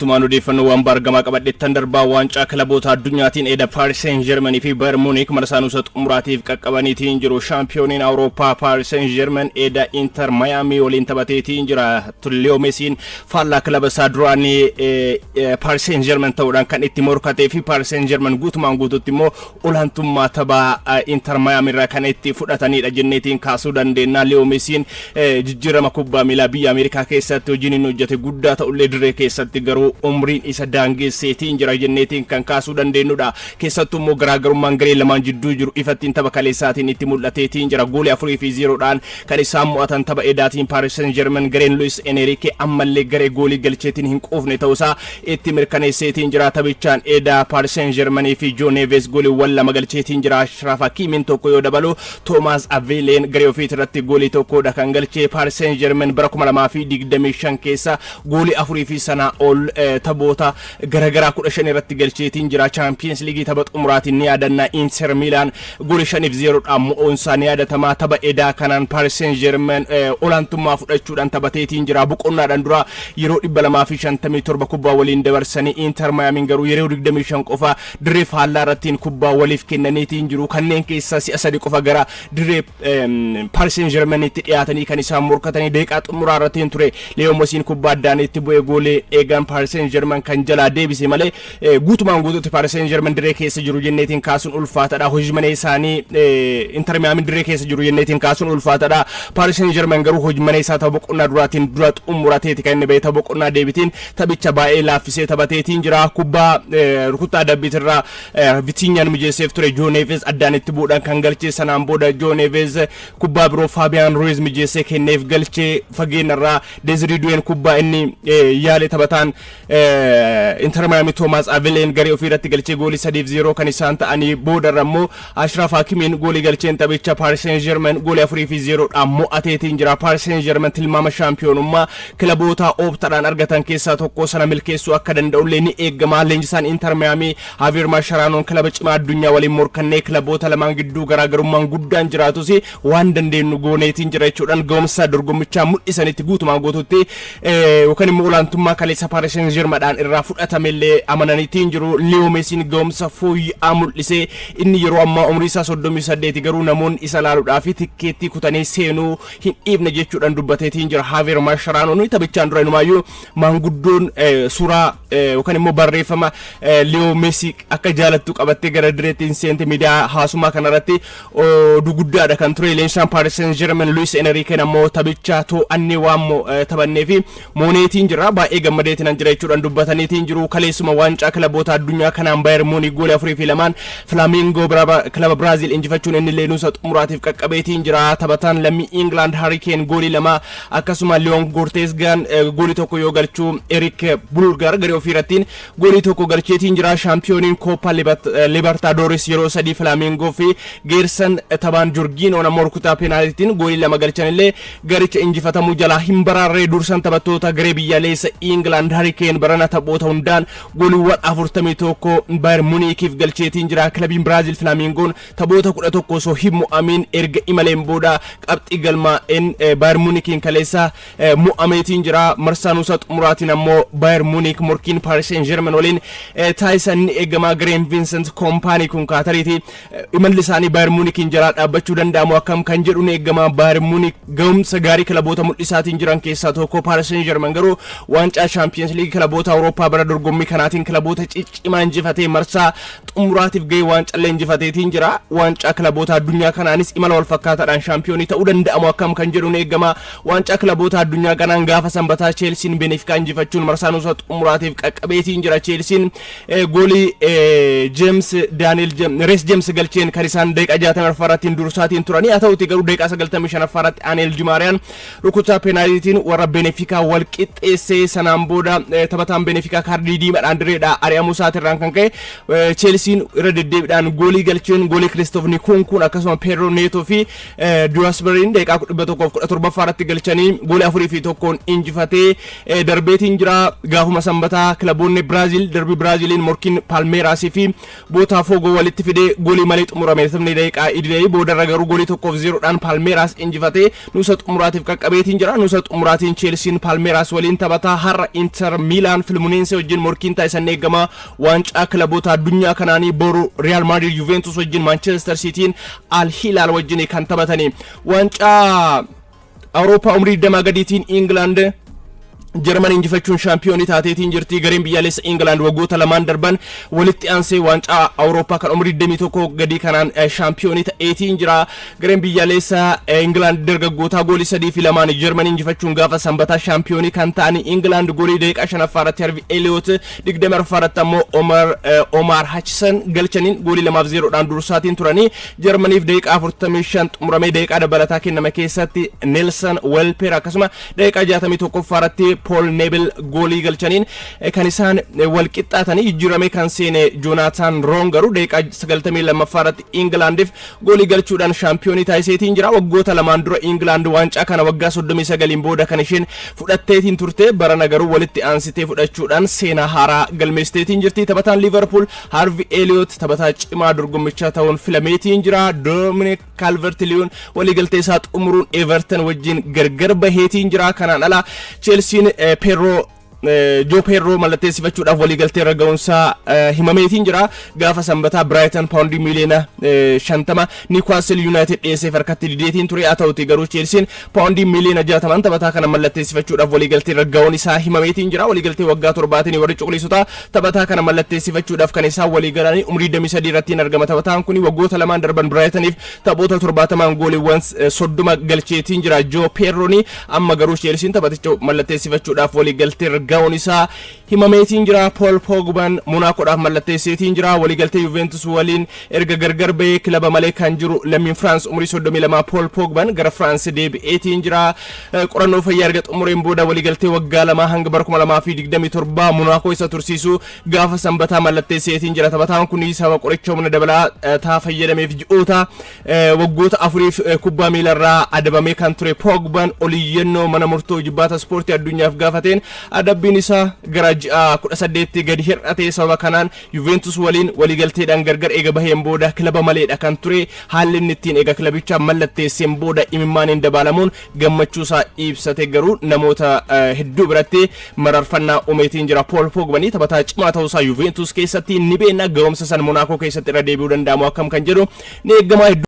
Tumaan odeeffannoowwan baargamaa qabadhettan darbaa. Waancaa kilaboota addunyaatiin eda Paaris Saint Germain fi Bayern Munich marsaa nuusa xumuraatiif qaqqabaniitiin jiru. Shaampiyooniin Awurooppaa Paaris Saint Germain eda Inter Miami waliin taphateetiin jira. Leo Messiin faallaa kilaba isaa duraanii Paaris Saint Germain ta'uudhaan kan itti morkatee fi Paaris Saint Germain guutumaan guututti immoo olaantummaa taphaa Inter Miami irraa kan itti fudhatanidha jenneetiin kaasuu dandeenya. Leo Messiin jijjiirama kubbaa miilaa biyya Ameerikaa keessatti hojiin inni hojjete guddaa ta'ullee, dirree keessatti garuu umriin isa daangesseetiin jira jenneetiin kan kaasuu dandeenyudha. Keessattuu immoo garaagarummaan garee lamaan jidduu jiru ifattiin tapha kaleessaatiin itti mul'ateetiin jira. Goolii 4-0dhaan kan isaan mo'atan tapha edaatiin Paris Saint-Germain. Gareen Luis Enrique ammallee garee goolii galcheetiin hin quufne ta'uusaa itti mirkaneesseetiin jira. Taphichaan edaa Paris Saint-Germain fi Joe Neves gooliiwwan lama galcheetiin jira. Ashraf Hakimiin tokko yoo dabalu, Thomas Avileen garee ofiit irratti goolii tokkodha kan galchee. Paris Saint-Germain bara 2025 keessa goolii afurii fi sanaa ol taphoota garagaraa 15 irratti galcheetiin jira. Champions League tapha xumuraatiin ni yaadanna, Inter Milan goolii 5-0dhaan mo'uunsaa ni yaadatama. Tapha edaa kanaan Paris Saint-Germain olaantummaa fudhachuudhaan taphateetiin jira. Boqonnaadhaan dura yeroo 257 kubbaa waliin dabarsanii, Inter Miamiin garuu yeroo 25 qofa dirree faallaa irrattiin kubbaa waliif kennaniitiin jiru. Kanneen keessaa si'a sadi qofa gara dirree Paris Saint-Germainitti dhiyaatanii kan isaan morkatanii. Daqiiqaa xumuraa irrattiin ture Leo Messiin kubbaa addaan itti bu'ee goolee eegaan Paris Saint-Germain kan jalaa deebise malee, guutumaan guutuutti Paris Saint-Germain dirree keessa jiru jenneetiin kaasuun ulfaatadha. Hojii manee isaanii Inter Miami dirree keessa jiru jenneetiin kaasuun ulfaatadha. Paris Saint-Germain garuu hojii manee isaa tapha boqonnaa duraatiin dura xumurateeti kan inni ba'e. Tapha boqonnaa deebitiin taphicha baay'ee laaffisee taphateetiin jira. Kubbaa rukuttaa adabbiitirraa Vitiinyaan mijeesseef ture Joo Neves addaan itti bu'uudhaan kan galchee. Sanaan booda Joo Neves kubbaa biroo Faabiyaan Ruiz mijeessee kenneef galchee. Fageenyarraa Dezirii Du'een kubbaa inni yaale taphataan Inter Miami Toomaas Avileen garee ofii irratti galchee, goolii 3-0 kan isaan ta'anii. Boodarra immoo Ashraf Hakimiin goolii galcheen taphicha Paris Saint-Germain goolii 4-0dhaan mo'ateetiin jira. Paris Saint-Germain tilmaama shaampiyoonummaa kilaboota ooptaadhaan argatan keessaa tokko sana milkeessuu akka danda'ullee ni eegama. Leenjisaan Inter Miami Javier Mascheranoon kilaba cimaa addunyaa waliin morkannee, kilaboota lamaan gidduu garaagarummaan guddaan jiraatus, waan dandeenyu gooneetiin jira jechuudhaan ga'umsa dorgommichaa mul'isanitti guutumaan guututti yookaan immoo olaantummaa kaleessa Paris Saint-Germain irraa fudhatamellee amananiitiin jiru. Leo Messiin ga'umsa fooyya'aa mul'isee. Inni yeroo ammaa umrii isaa 38, garuu namoonni isa ilaaluudhaaf tikkeettii kutanii seenuu hin dhiifne jechuudhaan dubbateetiin jira. Javier Mascheranoon taphichaan dura inumaayyuu maanguddoon suuraa yookaan immoo barreeffama Leo Messi akka jaalattu qabattee gara direetti hin seente. Miidiyaa hawaasummaa kanarratti oduu guddaadha kan ture. Leenjisaan Paris Saint-Germain Luis Enrique ammoo taphicha to'annee waan taphannee fi mooneetiin jira, baay'ee gammadeetiin an jira jechuudhaan dubbataniitiin jiru. Kaleessuma waancaa kilaboota addunyaa kanaan Bayern Munich goolii 4-2n Flamengo kilaba Biraazil injifachuun inni leenuusa xumuraatiif qaqqabeetiin jira. Taphataan lammii England Harry Kane goolii lama, akkasuma Leon Goretzkaan goolii tokko yoo galchuu, Eric Bulgar garee ofii irrattiin goolii tokko galcheetiin jira. Shaampiyooniin Copa Libertadores yeroo sadii Flamengo fi Geersan taphaan Jorginho ammoo rukutaa peenaalitiin goolii lama galchanillee garicha injifatamuu jalaa hin baraarree. Dursan taphattoota garee biyyaalessa England Harry Kane barana taphoota hundaan gooliiwwan 41 Bayern Munichiif galcheetiin jira. Kilabiin Biraazil Flamengoon taphoota 11 osoo hin mo'amiin erga imaleen booda qabxii galmaa'een Bayern Munichiin kaleessa mo'ameetiin jira. Marsaa nuusa xumuraatiin ammoo Bayern Munich morkiin Paris Saint-Germain waliin taasisan ni eegama. Gareen Vincent Kompany kun kaatariiti imalli isaanii Bayern Munichiin jalaa dhaabbachuu danda'amu akkam kan jedhu ni eegama. Bayern Munich ga'umsa gaarii kilaboota mul'isaatiin jiran keessaa tokko. Paris Saint-Germain garuu waancaa Champions League kilaboota Awurooppaa bara dorgommii kanaatiin kilaboota ciccimaa injifatee marsaa xumuraatiif gahee waancallee injifateetiin jira. Waancaa kilaboota addunyaa kanaanis imala wal fakkaataadhaan shaampiyoonii ta'uu danda'amu akkam kan jedhu ni eegama. Waancaa kilaboota addunyaa kanaan gaafa sanbataa Cheelsiin Benefikaa injifachuun marsaa nuusa xumuraatiif qaqqabeetiin jira. Cheelsiin goolii James Daaniel Rees James galcheen kan isaan daqiiqaa 64 irratti dursaatiin turanii. Haa ta'uti garuu daqiiqaa 95 irratti Aneel Dimaariyaan rukutaa peenaalitiin warra Benefikaa wal qixxeessee. Sanaan booda taphataan Benefikaa kaardii diimaadhaan direedhaa ari'amuu isaatirraan kan ka'e Cheelsiin irra deddeebiidhaan goolii galcheen, goolii Kiristoof Nkunkuun akkasuma Pedro Neto fi Dewsbury'n daqiiqaa 117ffaa irratti galchanii goolii 4-1n injifatee darbeetiin jira. Gaafuma sanbataa kilaboonni Biraazil darbii Biraaziliin morkiin Palmeeraasii fi Bootaafoogoo walitti fidee goolii malee xumurame taphni daqiiqaa idilee. Boodarra garuu goolii 1-0dhaan Palmeeraas injifatee nuusa xumuraatiif qaqqabeetiin jira. Nuusa xumuraatiin Cheelsiin Palmeeraas waliin taphataa. Har'a Inter Miilaan Fluminense wajjin morkiin taasisan eegama. Waancaa kilaboota addunyaa kanaanii boru Real Madrid Juventus wajjin, Manchester Cityin Al Hilal wajjin kan taphatanii. Waancaa Awurooppaa umrii 20 gadiitiin England Jarman injifachuun shaampiyoonii taateetiin jirti. Gareen biyyaalessa England waggoota lamaan darban walitti aansee waancaa Awurooppaa kan umrii 21 gadii kanaan shaampiyoonii ta'eetiin jira. Gareen biyyaalessa England dargaggootaa goolii 3 fi 2n Jarman injifachuun gaafa sanbataa shaampiyoonii kan ta'an. England goolii daqiiqaa shanaffaa irratti Harvey Elliott, 24ffaa irratti ammoo Omar Hutchinson galchaniin goolii 2f 0dhaan dursaatiin turanii. Jarmaniif daqiiqaa 45 xumuramee daqiiqaa dabalataa kenname keessatti Nelson Welper, akkasuma daqiiqaa 61ffaa irratti Paul Nebel goolii galchaniin kan isaan wal qixxaatanii. Jijjiiramee kan seene Joonaatan Roon garuu daqiiqaa 92ffaa irratti Ingilaandiif goolii galchuudhaan shaampiyoonii taasiseetiin jira. Waggoota lamaan dura Ingilaand waancaa kana waggaa 39n booda kan isheen fudhatteetiin turte, barana garuu walitti aansitee fudhachuudhaan seenaa haaraa galmeessiteetiin jirti. Taphataan Liverpool Harvey Elliott taphataa cimaa dorgommichaa ta'uun filameetiin jira. Dominic Calvert-Lewin waliigaltee isaa xumuruun Everton wajjin gargar baheetiin jira. Kanaan ala Chelsean Pedro Joo Pedro mallatteessifachuudhaaf waliigaltee irra ga'uunsaa himameetiin jira. Gaafa sanbataa Brighton paawundii miiliyoona 50 Newcastle United dhiyeesseef harkatti dideetiin ture. Haa ta'uti garuu Chelsean paawundii miiliyoona 60n taphataa kana mallatteessifachuudhaaf waliigaltee irra ga'uun isaa himameetiin jira. Waliigaltee waggaa 7n warri cuquliisotaa taphataa kana mallatteessifachuudhaaf kan isaan walii galanii. Umrii 23 irratti hin argama. Taphataan kun waggoota lamaan darban Brightoniif taphoota 70n gooliiwwan 30 galcheetiin jira. Joo Pedrooni amma garuu Chelsean taphaticha mallatteessifachuudhaaf waliigaltee irra ga'uun isaa himameetiin jira. Paul Pogban Monaakoodhaaf mallatteesseetiin jira. Waliigaltee Juventus waliin erga gargar bahee kilaba malee kan jiru lammiin Firaans umurii 32 Paul Pogban gara Firaans deebi'eetiin jira. Qorannoo fayyaa erga xumureen booda waliigaltee waggaa 2 hanga bara 2027 Monaakoo isa tursiisu gaafa sanbataa mallatteesseetiin jira. Taphataan kun sababa qoricha humna dabalaa taa fayyadameef ji'oota waggoota 4f kubbaa miilarraa adabamee kan ture Pogban oliyyannoo mana murtoo jibbaata ispoortii addunyaaf gaafateen adabbiin isaa gara ji'a 18tti gadi hir'ate. Sababa kanaan Juventus waliin waliigalteedhaan gargar eega baheen booda kilaba maleedha kan ture. Haalli inni ittiin eega kilabicha mallatteesseen booda imimmaaniin dabaalamuun gammachuu isaa ibsate garuu namoota hedduu biratti mararfannaa uumeetiin jira. Paul Pogbanii taphataa cimaa ta'uusaa Juventus keessatti ni beekna. Ga'umsa san Monaakoo keessatti irra deebi'uu danda'amu akkam kan jedhu ni eegamaa hedduu.